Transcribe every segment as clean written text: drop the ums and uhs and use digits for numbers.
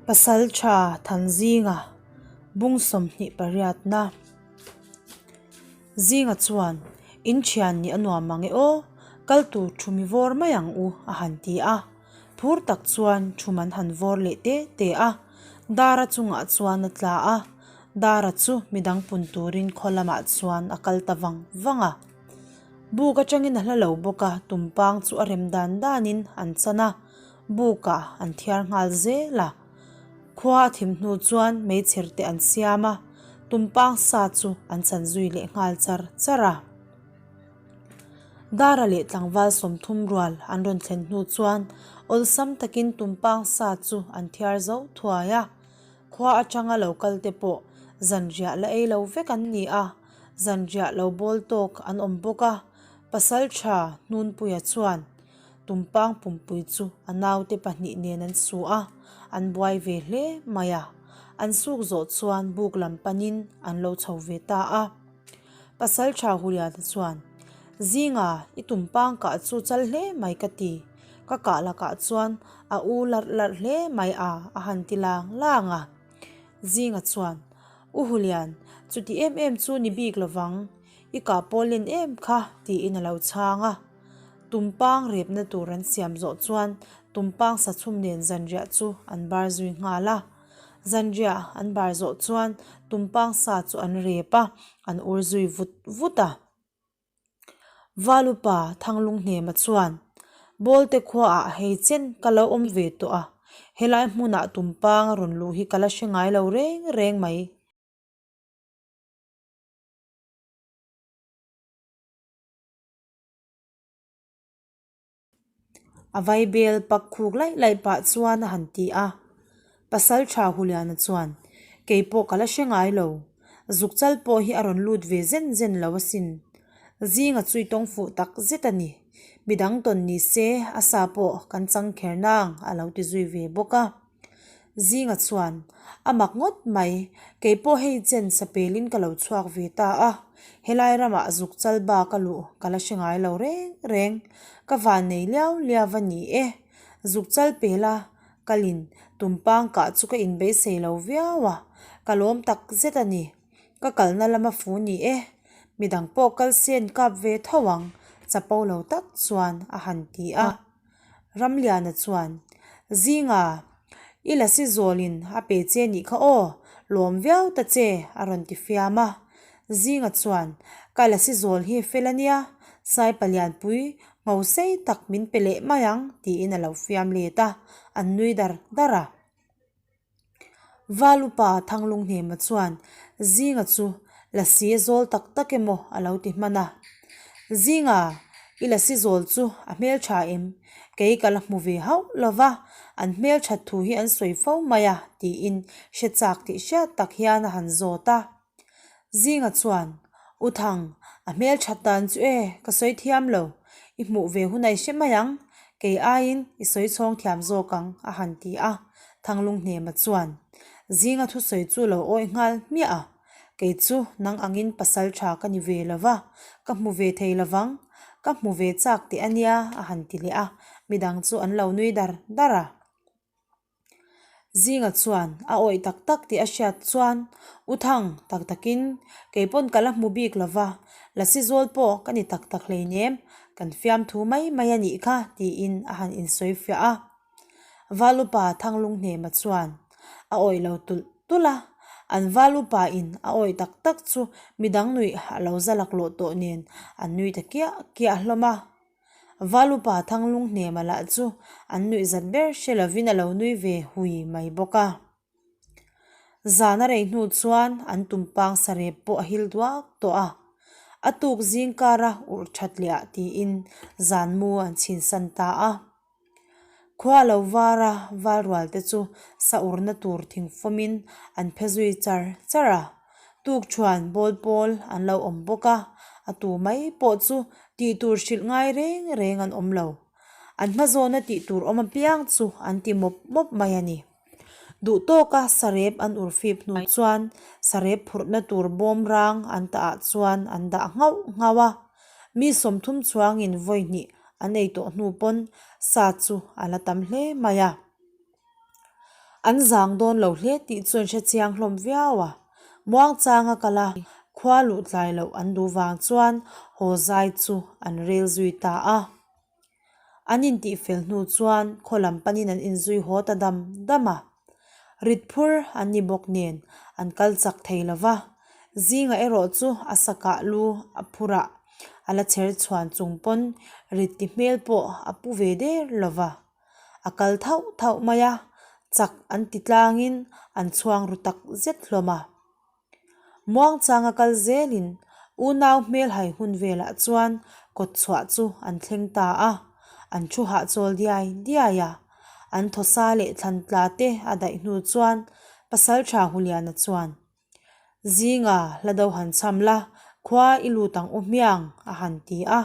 Pasaltha Thanzinga bung 28na Zinga chuan in thian nih a nuam ang e aw, kal tur thu mi vawr mai ang u a han ti a. Phur tak chuan thum an han vawr leh te te a, Dara chungah chuan a tla a, Dara chu midang pun turin khaw lamah chuan a kal ta vang vang a. Buk atangin a hla lo bawk a, tumpang chu a rem dan danin an chan a, bukah an thiar nghal zel a. Khua a thim hnu chuan meichher te an siam a, tumpang sa chu an chan zui leh nghal char char a. Dara leh tlangval 30 rual an rawn thlen hnu chuan awlsam takin tumpang sa chu an thiar zo thuai a. Khua atanga lo kal te pawh zanriah la ei lo vek an ni a, zanriah lo bawl tawk an awm bawk a. Pasaltha Hnunpuia chuan tumpang pumpui chu a naute pahnih nen an su a, an buai ve hle mai a. An suk zawh chuan buk lam panin an lo chho ve ta a. Pasaltha Huliana chuan, Zinga, i tumpang kah chu chal hle mai ka ti. Ka kah lakah chuan a u larh larh hle mai a, a han ti lang lang a. Zinga chuan, U Hulian, chuti em em chu ni bik lovang, i kah pawl len em kha, tiin a lo chhang a. Tumpang repna tur an siam zawh chuan tumpang sachhum nen zanriah chu an bar zui nghal a. Zanriah an bar zawh chuan tumpang sa chu an rep a, an ur zui vut vut a. Valupa Thanglunghnema chuan, Bawlte khuaah hei chen ka lo awm ve tawh a, helai hmunah tumpang a rawn luh hi ka la hre ngai lo reng reng mai. A vaibel pak khuk laih laih pah chuan a han ti a. Pasaltha Huliana chuan, Kei pawh ka la hre ngai lo. Zukchal pawh hi a rawn lut ve zen zen lo asin. Zinga chu i tawng fuh tak zet a ni. Midang tawn ni se a sa pawh kan chang kher nang a lo ti zui ve bawk a. Zinga chuan, A mak ngawt mai, kei pawh hei chen sapelin ka lo chhuak ve ta a, helai ramah zuk chal bak a luh ka la hre ngai lo reng reng, ka van nei liau liau a ni e. Zuk chal pela kalin tumpang kah chu ka inbeisei lo viau a, ka lawm tak zet a ni. Ka kalna lama fu ni e, midang pawh kal se an kap ve tho ang, chapo lo tak chuan a han ti a. Ramliana chuan, Zinga, i lasi zawlin a pe che nih kha aw, lawm viau ta che, a rawn ti fiam a. Zinga chuan, Ka lasi zawl hi fel a nia, Saipa lianpui ngho sei tak min pe leh mai ang, tiin a lo fiam let a, an nui dar dar a. Val upa Thanglunghnema chuan Zinga chu lasi a zawl tak tak emaw a lo ti hman a. Zinga, i lasi zawl chu a hmeltha em? Kei ka la hmu ve hauh lo va, an hmelthat thu hi an sawi fo mai a, tiin hre chak tih hriat tak hian a han zawt a. Zinga chuan, U Thang, a hmel that dan chu e, ka sawi thiam lo. I hmuh ve hun a i hre mai ang, kei aiin i sawi chhawng thiam zawk ang, a han ti a. Thanglunghnema chuan, Zinga thusawi chu lo awih nghal hmiah a, kei chu nang angin pasal tha ka ni ve lo va, ka hmu ve thei lo vang, ka hmu ve chak teh a nia, a han ti leh a, midang chu an lo nui dar dar a. Zinga chuan a awih tak tak tih a hriat chuan U Thang tak takin kei pawn ka la hmu bik lo va, Lasi zawl pawh ka ni tak tak hleinem, kan fiamthu mai mai a nih kha tiin a han insawi fiah a. Val upa Thanglunghnema chuan a awih lo tulh tulh a, an val upa in a awih tak tak chu midang nuih a lo za laklawh tawh nen an nui ta kiah kiah hlawm a. Valupa Thanglunghnema lah chu an nuih zat ber hre lovin a lo nui ve hui mai bawk a. Zan a rei hnu chuan an tumpang sarep pawh a hil duak tawh a. A tuk zing kara urh that leh ah tiin zan mu an chhinsan ta a. Khua lo var a, valrual te chu sa urna tur thing fawmin an phe zui char char a. Tukṭhuan bawl pawl an lo awm bawk a, a tu mai pawh chu tih tur hrilh ngai reng reng an awm lo. An hma zawna tih tur awm apiang chu an ti mawp mawp mai a ni. Duh tawka sarep an ur fip hnu chuan sarep phurhna tur bawm rang an tahah chuan an dah nghauh nghauh a. Mi 30 chuangin vawi hnih an ei tawh hnu pawn sa chu a la tam hle mai a. An zang dawn lo hle tih chu an hre chiang hlawm viau a. Muangchanga kal a, khua luh tlai loh an duh vang chuan haw zai chu an rel zui ta a. An intihfel hnu chuan khaw lam panin an inzui haw ta dam dam a. Rit phur an ni bawk nen an kal chak thei lo va, zingah erawh chu a sakah lu a phurah a la chher chhuan chung pawn rit ti hmel pawh a pu ve der lo va. A kal thauh thauh mai a, chak an ti tlangin an chhuang ru tak zet hlawm a. Muangchanga kal zelin unau hmel hai hun velah chuan kawt chhuah chu an thleng ta a, an thu hahchawl diai diai a. An thawsa leh thlan tla te a daih hnu chuan Pasalṭha Huliana chuan, Zinga hla do han cham la, khua i lut ang u hmiang, a han ti a.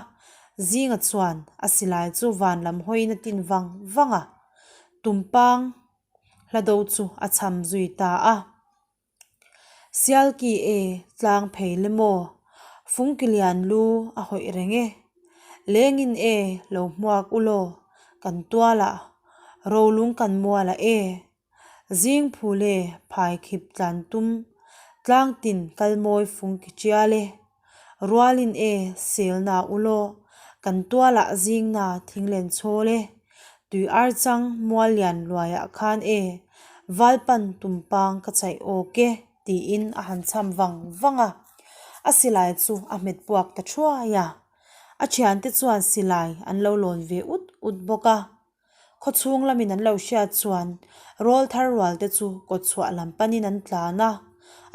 Zinga chuan a silai chu van lam hawiin a tin vang vang a, tumpang hla do chu a cham zui ta a. Sialki e, tlang phei le maw? Fungki lian lu a hawih reng e. Lengin e, lo hmuak u law, kan tualah, rolung kan mualah e. Zing phul e, phai khip tlan tum, tlang tin kal mawi fungki tial e. Rualin e, selna u law, kan tualah zingna thinglen chhawl e. Tui ar chang mual lian luaiah khan e, Valpan tumpang ka chaih awk e, tiin a han cham vang vang a. A silai chu a hmet puak ta thuai a. A thiante chuan silai an lo lawn ve ut ut bawk a. Khawchhung lamin an lo hriat chuan rawl thar rual te chu kawt chhuah lam panin an tlan a,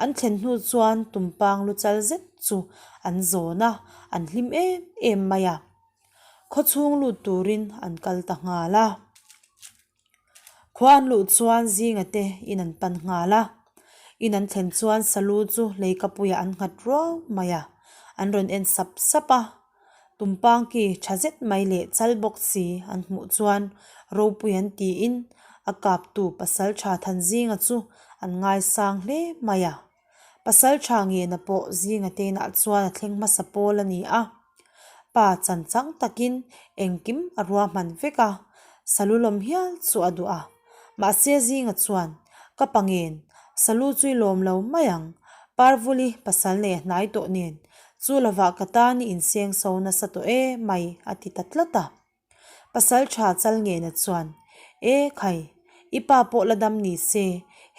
an thlen hnu chuan tumpang lu chal zet chu an zawn a, an hlim em em mai a. Khawchhung lut turin an kal ta nghal a. Khua an luh chuan zinga te in an pan nghal a, in an thlen chuan salu chu leikapuiah an nghat ruau mai a, an rawn en sap sap a. Tumpang ki tha zet mai leh chal bawk si an hmuh chuan ropui an tiin a kaptu pasal tha Thanzinga chu an ngaisang hle mai a. Pasal tha ngena pawh zinga te inah chuan a thleng hmasa pawl a ni a. Pa chan chang takin engkim a ruahman vek a, salu lawm hial chu a duh a. Mahse zinga chuan, Ka pa ngen, salu chu i lawm lo mai ang, Parvuli pasal nei a hnai tawh nen, chu lovah ka tan i inseng so nasa tawh e mai a ti ta tlat a. Pasal tha chal ngena chuan, E khai, i pa pawh la dam ni se,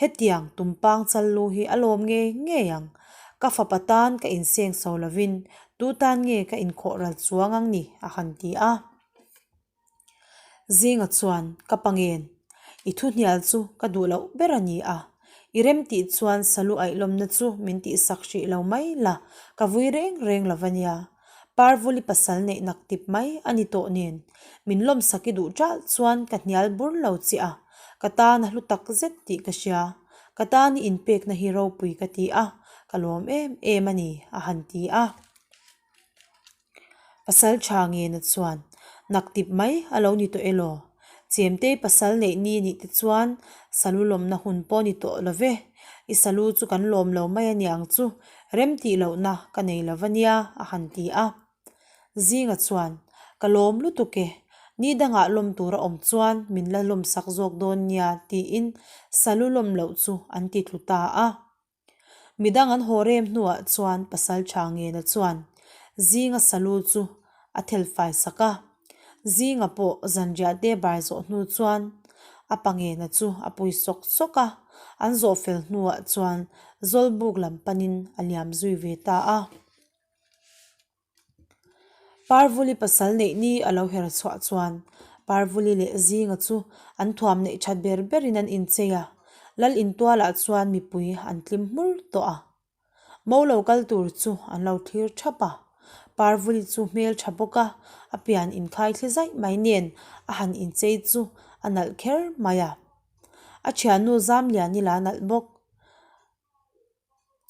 hetiang tumpang chal lu hi a lawm ngei ngei ang. Ka fapa tan ka inseng so lovin tu tan nge ka inkhawh ral chuang ang ni a han ti a. Zinga chuan, Ka pa ngen, i thu hnial chu ka duh loh ber a ni a. I rem tih chuan salu aih lawmna chu min tihsak hrih lo mai la, ka vui reng reng lo va nia. Parvuli pasal neih nak tip mai a ni tawh nen, min lawmsak i duh ṭalh chuan ka hnial bur lo che a, ka tan a hlu tak zet tih ka hria. Ka tan i inpekna hi ropui ka ti a, ka lawm em em a ni, a han ti a. Pasal tha ngena chuan nak tip mai a lo ni tawh elaw? Chemtei pasal neih ni nih te chuan salu lawmna hun pawh ni tawh lo ve. I salu chu kan lawm lo mai a niang chu rem tih lohna ka nei lo va nia a han ti a. Zinga chuan ka lawm lutuk e, ni dangah lawm tur a awm chuan min la lawmsak zawk dawn nia tiin salu lawm loh chu an ti tlu ta a. Midang an haw rem hnuah chuan pasal tha ngena chuan Zinga salu chu a thel fai sak a. Zinga pawh zanriah te bar zawh hnu chuan a pa ngena chu a pui sawk sawk a, an zawh fel hnuah chuan Zawlbuk lam panin a liam zui ve ta a. Parvuli pasal neih ni a lo her chhuah chuan Parvuli leh Zinga chu an thuam neih that ber berin an inchei a, Lal intualah chuan mipui an tlim hmur tawh a. Mo lo kal tur chu an lo thlir thap a, Parvuli chu hmel tha bawk a, a pian inkhai thli zaih mai nen a han inchei chu a nalh kher mai a. A thiannu Zamliani la nalh bawk.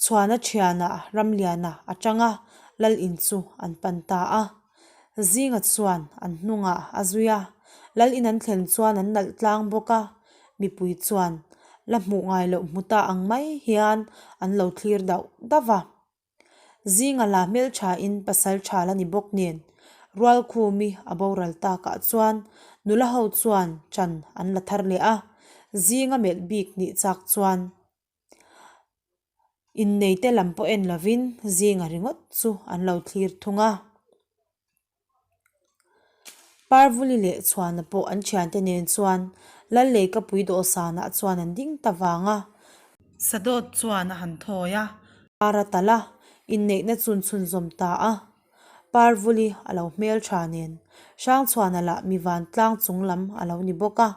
Chhuana thianah Ramliana a tang a, Lal in chu an pan ta a. Zinga chuan an hnungah a zui a, Lal in an thlen chuan an nalh tlang bawk a, mipui chuan la hmuh ngai loh hmu ta ang mai hian an lo thlir dauh dauh a. Zinga la hmelthain pasal tha la ni bawk nen Rualkhumi a boral takah chuan nula ho chuan chan an la thar leh a. Zinga melh bik nih chak chuan inneite lam pawh en lovin zinga ringawt chu an lo thlir thung a. Parvuli leh Chhuana pawh an thiante nen chuan Lalleikapui dawhsanah chuan an ding ta vang a. Sadawt chuan a han thawi a. Par a talh a, inneihna chun chhunzawm ta a. Parvuli a lo hmeltha nen Hrangchhuana lah mi vantlang chung lam a lo ni bawk a,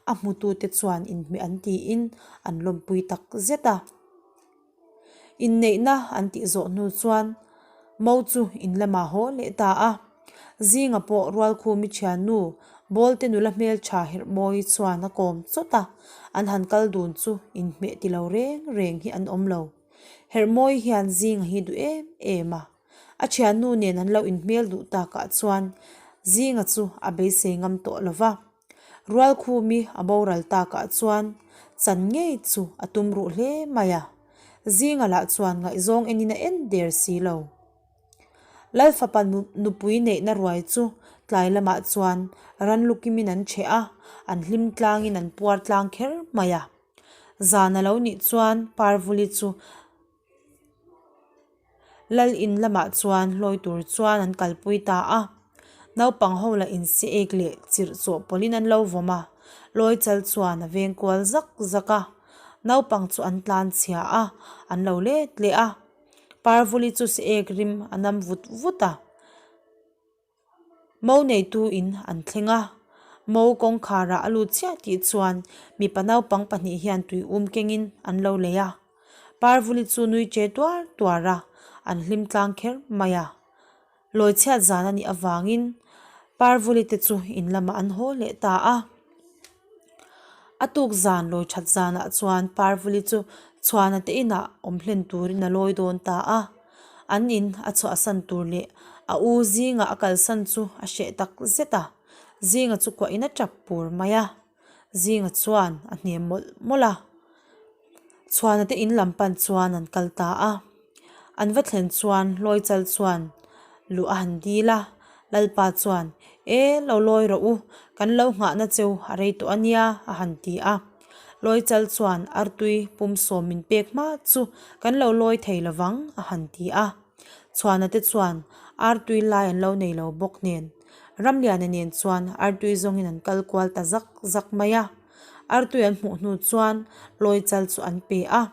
a hmutute chuan inhmeh an tiin an lawmpui tak zet a. Inneihna an tih zawh hnu chuan Mo chu in lamah haw leh ta a. Zinga pawh Rualkhumi thiannu Bawlte nula hmeltha Herhmawi chuan a kawm chawt a, an han kal dun chu inhmeh ti lo reng reng hi an awm lo. Herhmawi hian Zinga hi duh em em a. A thiannu nen an lo inhmel duh takah chuan Zinga chu a beisei ngam tawh lo va. Rualkhumi a boral takah chuan chan ngei chu a tum ruh hle mai a. Zinga lah chuan ngaihzawng enin a en der si lo. Lalfapa nupui neihna ruai chu tlai lamah chuan ran lukimin an cheh a, an hlim tlangin an puar tlang kher mai a. Zan a lo nih chuan Parvuli chu Lal in lamah chuan hlawi tur chuan an kalpui ta a, naupang ho lah insi ek leh chirh chawhpawlhin an lo vawm a, lawi chal chuan a veng kual zak zak a, naupang chu an tlan chhia a, an lo let leh a, Parvuli chu si ek rim a nam vut vut a. Mo neitu in an thleng a, mo kawngkharah a lut chiah tih chuan mipa naupang pahnih hian tui um kengin an lo lei a. Parvuli chu nui che tuar tuar a, an hlim tlang kher mai a. Lawi chhiat zan a nih avangin Parvuli te chu in lamah an haw leh ta a. A tuk zan lawi that zanah chuan Parvuli chu chhuana te inah awm hlen turin a lawi dawn ta a. An in a chhuahsan tur leh a u zinga a kalsan chu a hreh tak zet a, zinga chu kuahin a tap pur mai a, zinga chuan a hnem mawlh mawlh a. Chhuana te in lam pan chuan an kal ta a, an va thlen chuan hlawi chal chuan luh a han dil a, Lalpa chuan, E, lo lawi rawh u, kan lo nghahna cheu a rei tawh a nia a han ti a. Lawi chal chuan artui pum sawm min pek hma chu kan lo lawi thei lo vang a han ti a. Chhuana te chuan artui lai an lo nei lo bawk nen Ramliana nen chuan artui zawngin an kal kual ta zak zak mai a. Artui an hmuh hnu chuan lawi chal chu an pe a.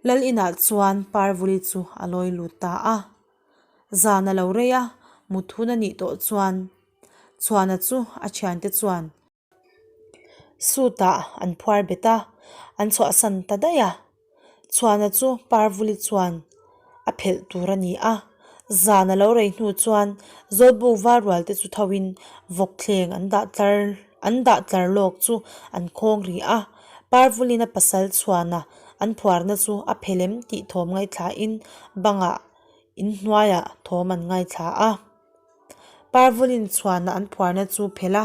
Lal inah chuan Parvuli chu a lawi lut ta a. Zan a lo rei a, mut hun a nih tawh chuan Chhuana chu a thiante chuan. Sutah an phuar bet a, an chhuahsan ta daih a. Chhuana chu Parvuli chuan a phelh tur a ni a, zan a lo rei hnu chuan Zawlbuk val rual te chu tho in vawk thleng an dah tlar an dah tlar lawk chu an khawng rih a. Parvulin a pasal Chhuana an phuarna chu a phelh em tih thawm ngaithla in bangah inhnuaiah thawm an ngaithla a. Parvulin chhuana an phuarna chu phelh a,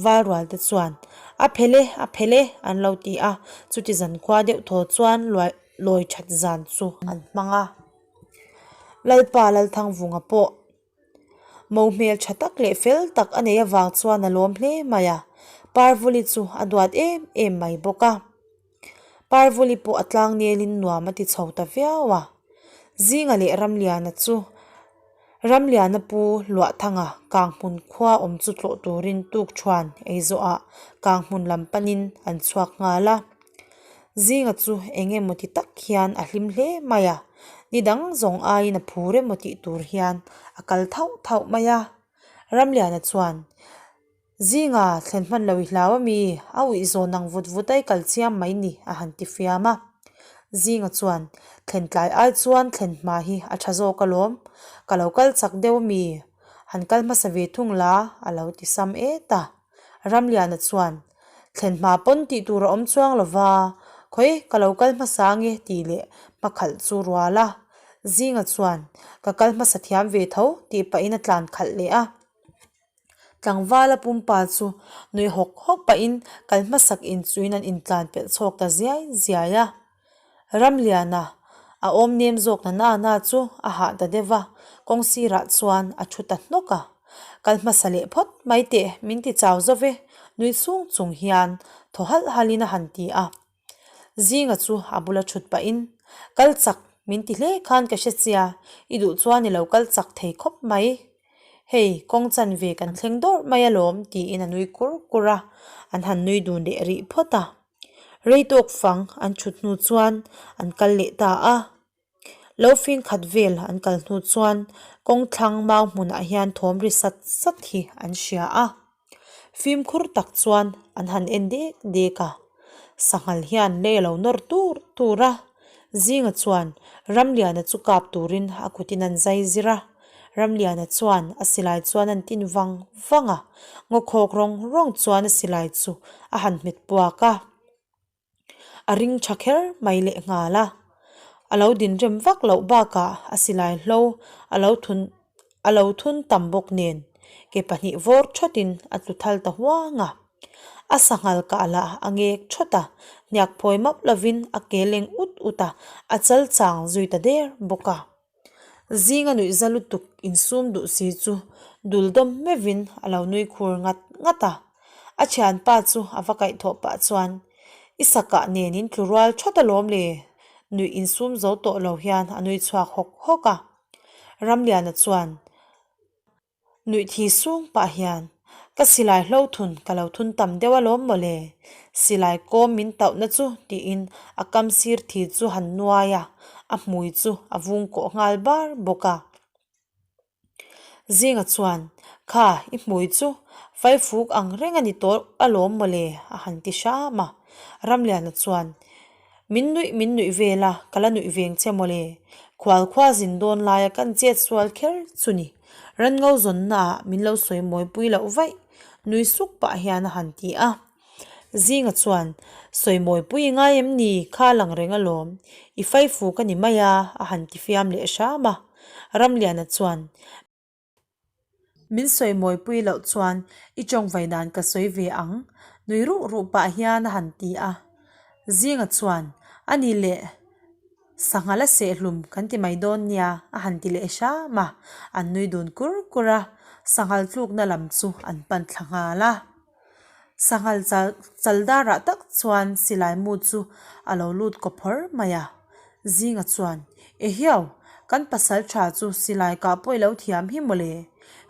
Valrual te chuan, A phelh e, a phelh e, an lo ti a, chuti zan khua deuh thaw chuan luai lawi that zan chu an hmang a. Lalpa Lalthangvunga pawh mo hmel tha tak leh fel tak a nei avang chuan a lawm hle mai a, Parvuli chu a duat em em mai bawk a. Parvuli pawh a tlang nelin nuam a ti chho ta viau a. Zinga leh Ramliana chu Ramliana pu Luahthanga Kanghmun khua awm chu tlawh turin tuk thuan ei zawhah Kanghmun lam panin an chhuak nghal a. Zinga chu eng emaw ti tak hian a hlim hle mai a, ni dang zawng aiin a phur emaw tih tur hian a kal thauh thauh mai a. Ramliana chuan. Zinga thlen hman lo i hlau a mi? A uih zawn ang vut vut a i kal chiam mai ni a han ti fiam a. Zinga chuan, Thlen tlai ai chuan thlen hma hi a tha zawk alawm. Ka lo kal chak deuh a mi? Han kal hmasa ve thung la a lo ti sam et a. Ramliana chuan, Thlen hma pawn tih tur a awm chuang lo va, khawi ka lo kal hmasa ange tih leh hmakhalh chu rual a. Zinga chuan, Ka kal hmasa thiam ve tho tih pahin a tlan khalh leh a. Tlangvala pumpa chu nui hawk hawk pahin kal hmasak inchuin an intlan pelh chhawk ta ziai ziai a. Ramliana a awm nem zawk na na na chu a hah ta deuh va, kawng sirah chuan a thu ta hnawk a. Kal hmasa leh phawt mai teh min ti chau zo ve. Nui sung chung hian thaw halh halhin a han ti a. Zinga chu a bula thut pahin, Kal chak min ti hle khan ka hre sia, i duh chuan i lo kal chak thei khawp mai. Hei, kawng chanve kan thleng dawrh mai alawm tiin a nui kur kur a, an han nui dun leh rih phawt a. Rei tawk fang an thut hnu chuan an kal leh ta a. Lo fing khat vel an kal hnu chuan kawng thlang mau hmunah hian thawm ri sat sat hi an hria a. Fimkhur tak chuan an han en dek dek a. Sanghal hian lei a lo nawr tur tur a. Zinga chuan Ramliana chu kap turin a kutin an zai zir a. Ramliana chuan a silai chuan an tin vang vang a. Ngaw khawk rawng rawng chuan a silai chu a han hmet puak a. A ring tha kher mai leh nghal a, a lo din rem vak loh bakah a silai hlo a lo thun a lo thun tam bawk nen ke pahnih vawr thawtin a tlu thal ta huang a. A sanghal kah lah a ngek thawt a, hniak phawi map lovin a ke leng ut ut a, a chal chang zui ta der bawk a. Zinga nuih za lutuk insum duh si chu dul dawm meuhin a lo nui khur ngat ngat a. A thianpa chu a va kaihthawh pah chuan, I sakah nen in tlu rual thawt alawm le? Nuih insum zo tawh lo hian a nui chhuak hawk hawk a. Ramliana chuan, Nuih thi sung pah hian, Ka silai hlo thun ka lo thun tam deuh alawm mawle, silai kawm min tauhna chu tiin a kam sir thi chu han nuai a, a hmui chu a vung kawh nghal bar bawk a. Zinga chuan, Kha, i hmui chu faifuk ang reng a ni tawh alawm mawle a han ti hram a. Ramliana chuan, Min nuih min nuih vel a, ka la nuih veng che mawle. Khual khua zin dawn laia kan chet sual kher chu ni. Ranngo zawnna ah min lo sawi mawi pui loh vaih, nui suk pah hian a han ti a. Zinga chuan, Sawi mawi pui i ngai em ni? Kha lang reng alawm. I faifu ka ni mai a, a han ti fiam leh hram a. Ramliana chuan, Min sawi mawi pui loh chuan i tawngvai dan ka sawi ve ang, nui ruh ruh pah hian a han ti a. Zinga chuan, A ni leh, sangha la sehhlum kan ti mai dawn nia, a han ti leh hram a. An nui dun kur kur a, sanghal tlukna lam chu an pan thla nghal a. Sanghal chal chal darah tak chuan silai mu chu a lo lut kaw phawr mai a. Zinga chuan, Ehiau, kan pasal tha chu silai kah pawh i lo thiam hi mawle.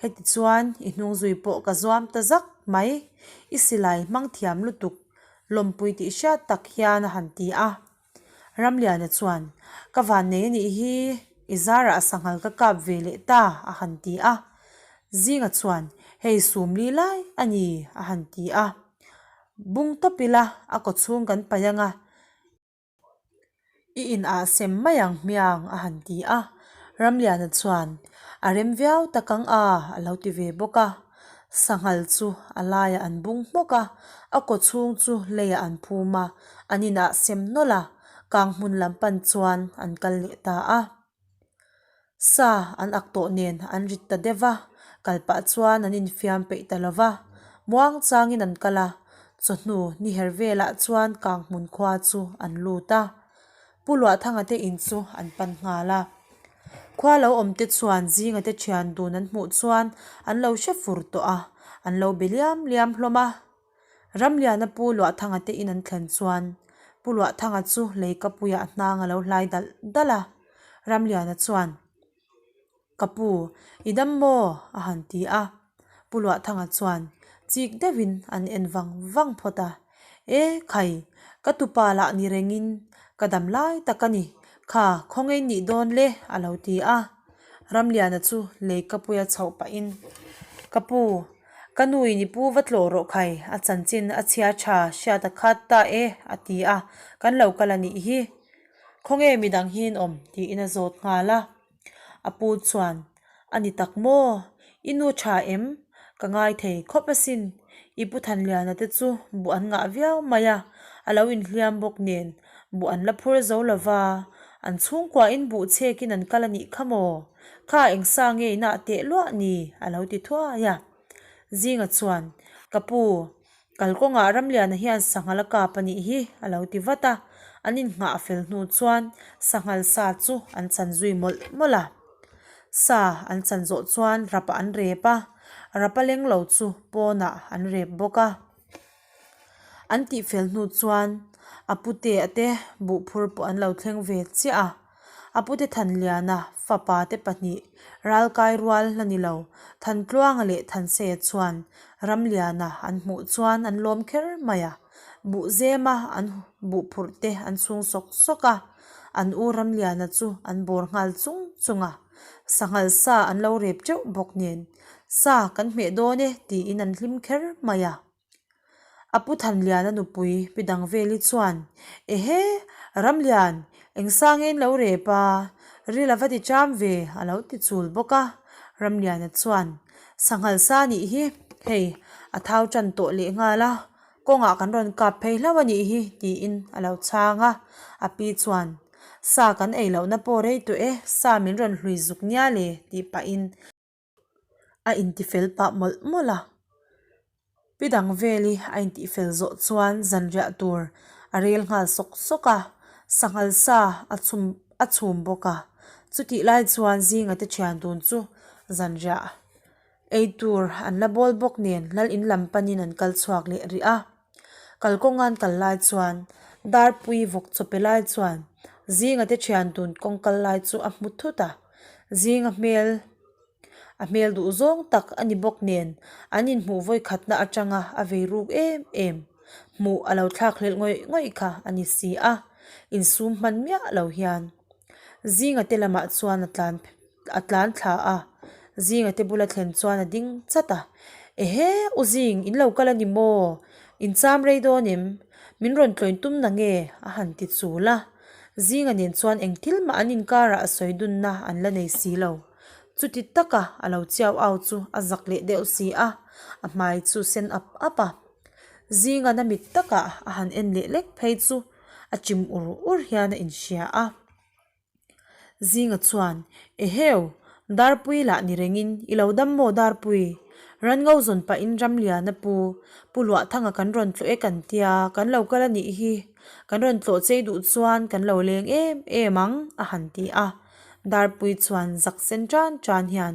Heti chuan i hnung zui pawh ka zuam ta zak mai. I silai hmang thiam lutuk lawmpui tih hriat tak hian a han ti a. Ramliana chuan, Ka vannei a nih hi, i zarah sanghal ka kap ve leh ta, a han ti a. Zinga chuan, Hei sum li lai a ni, a han ti a. Bung tawp ila, a kawchhung kan paih ang a, i inah sem mai ang hmiang, a han ti a. Ramliana chuan, A rem viau tak ang a, a lo ti ve bawk a. Sanghal chu a laiah an bung hmawk a, a kaw chhung chu leiah an phum a, an inah sem nawlh a, kang hmun lam pan chuan an kal leh ta a. Sa an ak tawh nen an rit ta deuh va, kal pah chuan an infiam peih ta lo va, muang changin an kal a, chawhnu ni her velah chuan kang hmun khua chu an lut a. Pu Luahthanga te in chu an pan nghal a. Khua lo awm te chuan zinga te thian dun an hmuh chuan an lo hre fur tawh a, an lo be liam liam hlawm a. Ramliana Pu Luahthanga te in an thlen chuan Pu Luahthanga chu leikapuiah hnang a lo hlai dalh dalh a. Ramliana chuan. Ka pu, i dam maw? a han ti a. Pu Luahthanga chuan chik deuhin an en vang vang phawt a. E khai, ka tupa lah ni rengin ka dam lai tak a ni. Kha, khawngaih nih dawn le a lo ti a. Ramliana chu leikapuia chhoh pahin, Ka pu, ka nuin i pu va tlawh rawh khai, a chanchin a chhia tha hriat a khat ta e a ti a, kan lo kal a nih hi. Khawnge midang hi an awm? tiin a zawt nghal a. A pu chuan, A ni tak maw? I nu tha em? Ka ngai thei khawp asin. I pu Thanliana te chu buh an ngah viau mai a, a lo inhliam bawk nen buh an la phur zo lo va, an chhungkuain buh chhekin an kal a nih kha maw? Kha eng sa nge inah teh luah ni? a lo ti thuai a. Zinga chuan, Ka pu, Kalkawngah Ramliana hian sanghal a kap a nih hi a lo ti vat a, an innghah fel hnu chuan sanghal sa chu an chan zui mawlh mawlh a. Sa an chan zawh chuan rap ah an rep a, rap a leng lo chu pawnah an rep bawk a. An tihfel hnu chuan a putea te buhphur pawh an lo thleng ve chiah a. A pute Thanliana fapa te pahnih ralkai rual la ni lo, Thantluanga leh Thanseia chuan Ramliana an hmuh chuan an lawm kher mai a. Buhzema an buhphurh te an chhung sawk sawk a, an u Ramliana chu an bawr nghal chung chung a. Sanghal sa an lo rep teuh bawk nen, Sa kan hmeh dawn e tiin an hlim kher mai a. A pu Thanliana nupui Pi Dangveli chuan, Ehe, Ramlian, eng sang in lo rep a, ril a va ti cham ve a lo ti chul bawk a. Ramliana chuan, Sanghal sa nih hi, hei, a thau tan tawh leh nghal a, kawngah kan rawn kap phei hlauh a nih hi tiin a lo chhang a. A pi chuan, Sa kan ei lohna pawh rei tawh e, sa min rawn hlui zuk nia le tih pahin a intifel pah mawlh mawlh a. Pi dang veli a intihfel zawh chuan zanriah tur a rel nghal sawk sawk a, sanghal sa a chhum a chhum bawk a. Chutih lai chuan zinga te thian dun chu zanriah ei tur an la bawl bawk nen lal in lam panin an kal chhuak leh rih a. Kalkawnga an kal lai chuan Darpui vawk chawpe lai chuan zinga te thian dun kawng kal lai chu a hmu thut a. Zinga hmel a hmel duh zawng tak a ni bawk nen an inhmuh vawi khatna atanga a vei ruk em em hmuh a lo thlak hlelh ngawih ngawih kha a ni si a, insum hman miah lo hian zinga te lamah chuan a tlan a tlan thla a, zinga te bula thlen chuan a ding chat a, Ehe u zing in lo kal a ni maw? In cham rei dawn em? Min rawn tlawin tum na nge? a han ti chul a. Zinga nen chuan eng thil mah an inkarah a sawi dunna an la nei si lo. Chuti taka a lo chiau au chu a zak leh deuh si a, a hmai chu sen ap ap a. Zinga na mit takah a han en leh lek phei chu a chim ur ur hian a inhria a. Zinga chuan, Eheu, Darpui lah ni rengin i lo dam maw Darpui? Ranngo zawn pahin Ramliana pu, Pu Luahthanga kan rawn tlawh e kan tia, kan lo kal a nih hi. Kan rawn tlawh chei duh chuan kan lo leng em em ang, a han ti a. Darpui chuan zak sen tan tan hian,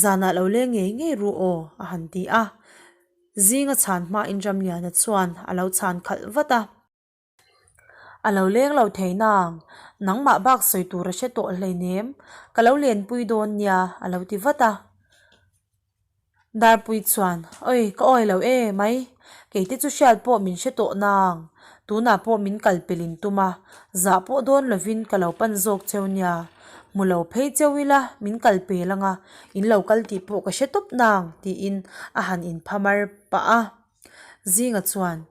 Zanah lo leng ngei ngei ru aw, a han ti a. Zinga chhan hmain Ramliana chuan a lo chhan khalh vat a. A lo leng lo thei nang, nangmah bak sawi tur a hre tawh hleinem, ka lo lenpui dawn nia a lo ti vat a. Darpui chuan, Oi, ka awi lo e mai, keite chu hriat pawh min hre tawh nang, tunah pawh min kal pel in tum a, zah pawh dawn lovin ka lo pan zawk cheu nia, hmu lo phei cheu ila min kal pel anga, in lo kal tih pawh ka hre tawp nang tiin a han inphamar pah a. Zinga chuan,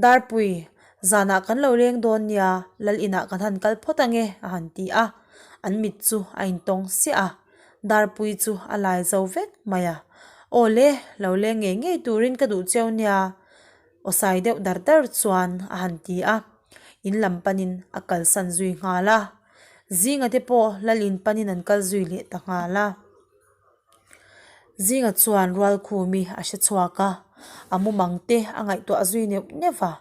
Darpui, zanah kan lo leng dawn nia, lal inah kan han kal phawt ange, a han ti a. An mit chu a intawng siah a, Darpui chu a lai zo vek mai a. Aw le, lo leng ngei ngei turin ka duh cheu nia, aw sai deuh dar dar chuan a han ti a. In lam panin a kalsan zui nghal a. Zinga te pawh lal in panin an kal zui leh ta nghal a. Zinga chuan Rualkhumi a hre chhuak a, a mumang te a ngaihtuah zui neuh neuh a.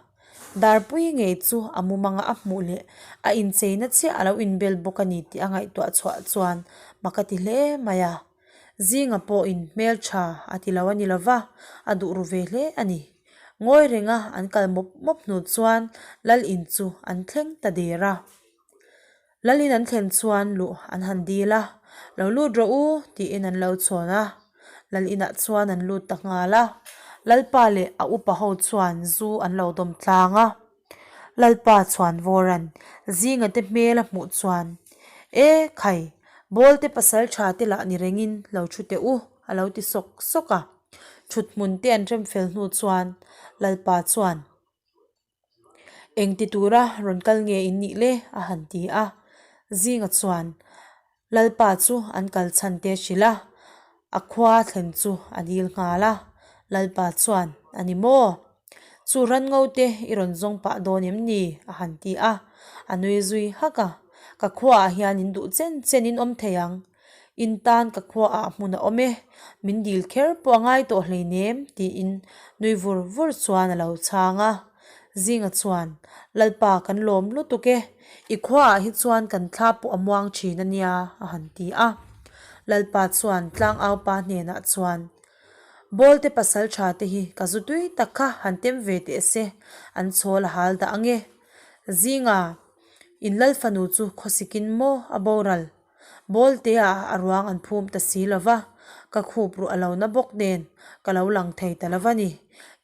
Darpui ngei chu a mumanga a hmuh leh a incheina chiah a lo inbel bawk a ni tih a ngaihtuah chhuah chuan mak a ti hle mai a. Zinga pawhin hmeltha a ti lo a ni lova, a duh ru ve hle a ni. Ngawi renga an kal mawp mawp hnu chuan Lal in chu an thleng ta der a. Lalin an thlen chuan luh an han dil a, Lo lut rawh u, tiin an lo chhawn a. Lal inah chuan an lut ta nghal a. Lalpa leh a upa ho chuan zu an lo dawm tlang a. Lalpa chuan Vawran zinga te hmel a hmuh chuan, E khai, Bawl te pasal tha te lah ni rengin lo thu teh u, a lo ti sawk sawk a. Thut hmun te an rem fel hnu chuan Lalpa chuan, Eng ti tura rawn kal nge in nih le? a han ti a. Zinga chuan Lalpa chu an kal chhan te hrilh a, a khua thlen chu a dil nghal a. Lalpa chuan, A ni maw? Chu ranngo te i rawn zawng pah dawn em ni? a han ti a. A nui zui hak a, Ka khuaah hian in duh chen chen in awm thei ang. In tan ka khuaah hmun a awm e, min dil kher pawh a ngai tawh hleinem tiin nui vur vur chuan a lo chhang a. Zinga chuan, Lalpa kan lawm lutuk e, i khuaah hi chuan kan thla pawh a muang thin a nia a han ti a. Lalpa chuan tlangaupa hnenah chuan. Bawlte pasal tha te hi ka zu tui tak kha han tem ve teh se, an chhawl a hal dah ang e. Zinga in lal fanu chu khawsikin maw a boral. Bawlte ah a ruang an phum ta si lo va, ka khup ruh a lo na bawk nen ka lo lang thei ta lo va ni.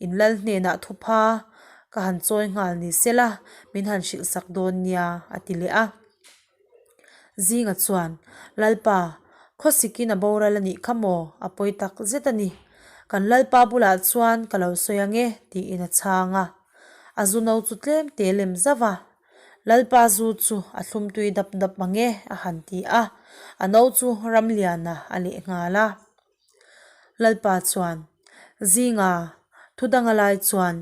In lal hnenah thupha ka han chawi nghal ni se la, min han hrilh sak dawn nia, a ti leh a. Zinga chuan, Lalpa, khawsikin a boral a nih kha maw? A pawi tak zet a ni. Kan Lalpa bulah chuan ka lo sawi ang e, tiin a chhang a. A zu no chu tlem te lem zauh a, Lalpa zu chu a thlum tui dap dap mang e, a han ti a, a no chu Ramliana a leh nghal a. Lalpa chuan, Zinga, thu danga lai chuan,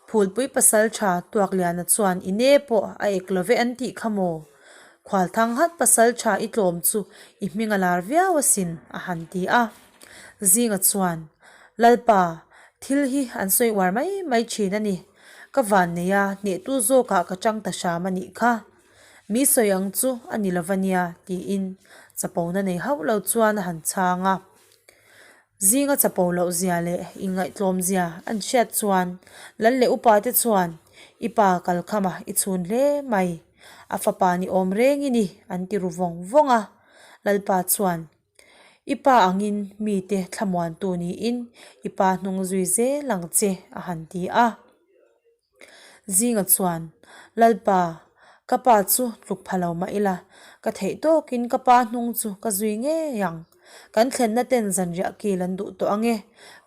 Phulpui pasal tha Tuakliana chuan i ne pawh a ek lo ve an tih kha maw? Khualthang hat pasal tha i tlawm chu i hming a lar viau asin, a han ti a. Zinga chuan, Lalpa, thil hi an sawi uar mai mai thin a ni. Ka van nei a, hnehtu zawkah ka chang ta hram a nih kha. Mi sawi ang chu a ni lova nia, tiin chapona nei hauh lo chuan a han chhang a. Zinga chapo loh zia leh inngaihtlawm zia an hriat chuan lal leh upa te chuan, I pa kalkhama i chhun hle mai, a fapa ni awm reng i ni, an ti ru vawng vawng a. Lalpa chuan, I pa angin mite thlamuantu niin i pa hnung zui zel ang che, a han ti a. Zinga chuan, Lalpa, ka pa chu tluk pha lo mah ila, ka theih tawkin ka pa hnung chu ka zui ngei ang. Kan thlenna ten zanriah kil an duh tawh ang e,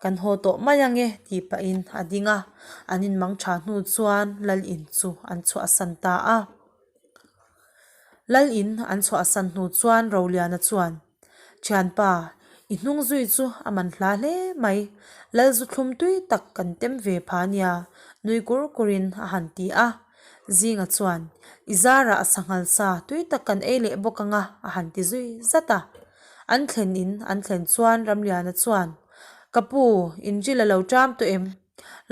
kan haw tawh mai ang e, tih pahin a ding a. An inmang tha hnu chuan Lal in chu an chhuahsan ta a. Lal in an chhuahsan hnu chuan Roliana chuan, Thianpa, i hnung zui chu a man hla hle mai, Lal zu thlum tui tak kan tem ve pha nia, nui kur kurin a han ti a. Zinga chuan, I zarah sanghal sa tui tak kan ei leh bawk ang a, a han ti zui zat a. An thlen in an thlen chuan Ramliana chuan, Ka pu, in ril a lo ṭam tawh em?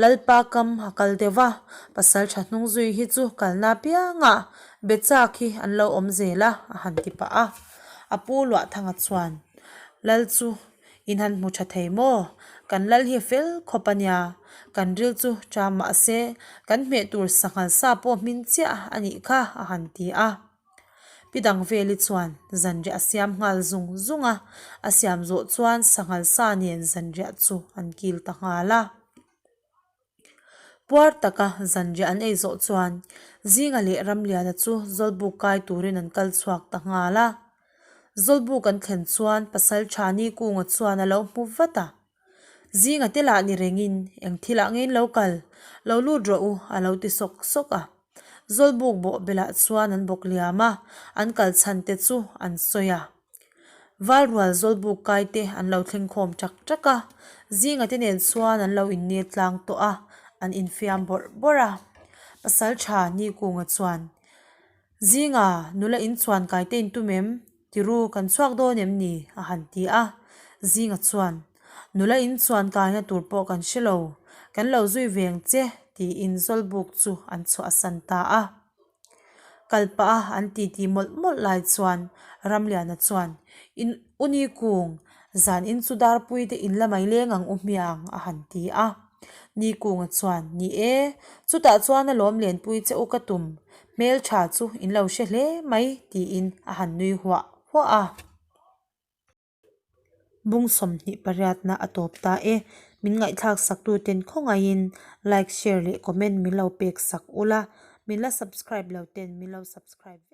Lalpa kam a kal deuh va, pasal tha hnung zui hi chu kalna piangah be chak hi an lo awm zel a, a han ti pah a. A pu Luahthanga chuan, Lal chu in han hmu tha thei maw? Kan lal hi a fel khawp a nia, kan ril chu ṭam mah se kan hmeh tur sanghal sa pawh hmin chiah a nih kha, a han ti a. Pi Dangveli chuan zanriah a siam nghal zung zung a, a siam zawh chuan sanghal sa nen zanriah chu an kil ta nghal a. Puar taka zanriah an ei zawh chuan Zinga leh Ramliana chu Zawlbuk kai turin an kal chhuak ta nghal a. Zawlbuk an thlen chuan Pasaltha Nikunga chuan a lo hmu vat a. Zinga te lah ni rengin eng thilah ngein lo kal, lo lut rawh u a lo ti sawk sawk a. Zawlbuk bawh belah chuan an bawk liam a, an kal chhan te chu an sawi a. Valrual zawlbuk kai te an lo thleng khawm ṭak ṭak a, Zinga te nen chuan an lo innel tlang tawh a, an infiam bawrh bawrh a. Pasalṭha Nikunga chuan, Zinga, nula inchuan kai te intum em? Tiru, kan chhuak dawn em ni? a han ti a. Zinga chuan, Nula in chuan kaina tur pawh kan hre lo, kan lo zui ve ang che, tiin Zawlbuk chu an chhuahsan ta a. Kal pah a an titi mawlh mawlh lai chuan Ramliana chuan, In u ni kung, zan in chu Darpui te in la mai leng ang u hmiang, a han ti a. Nikunga chuan, Ni e, chutah chuan a lawm lenpui che u ka tum, hmeltha chu in lo hre hle mai, tiin a han nui huah huah a. Bung 28 na a tawp ta e. Min ngaihthlak sak tu ten khawngaihin like, share leh comment min lo pek sak ula. Min la subscribe lo ten min lo subscribe vek.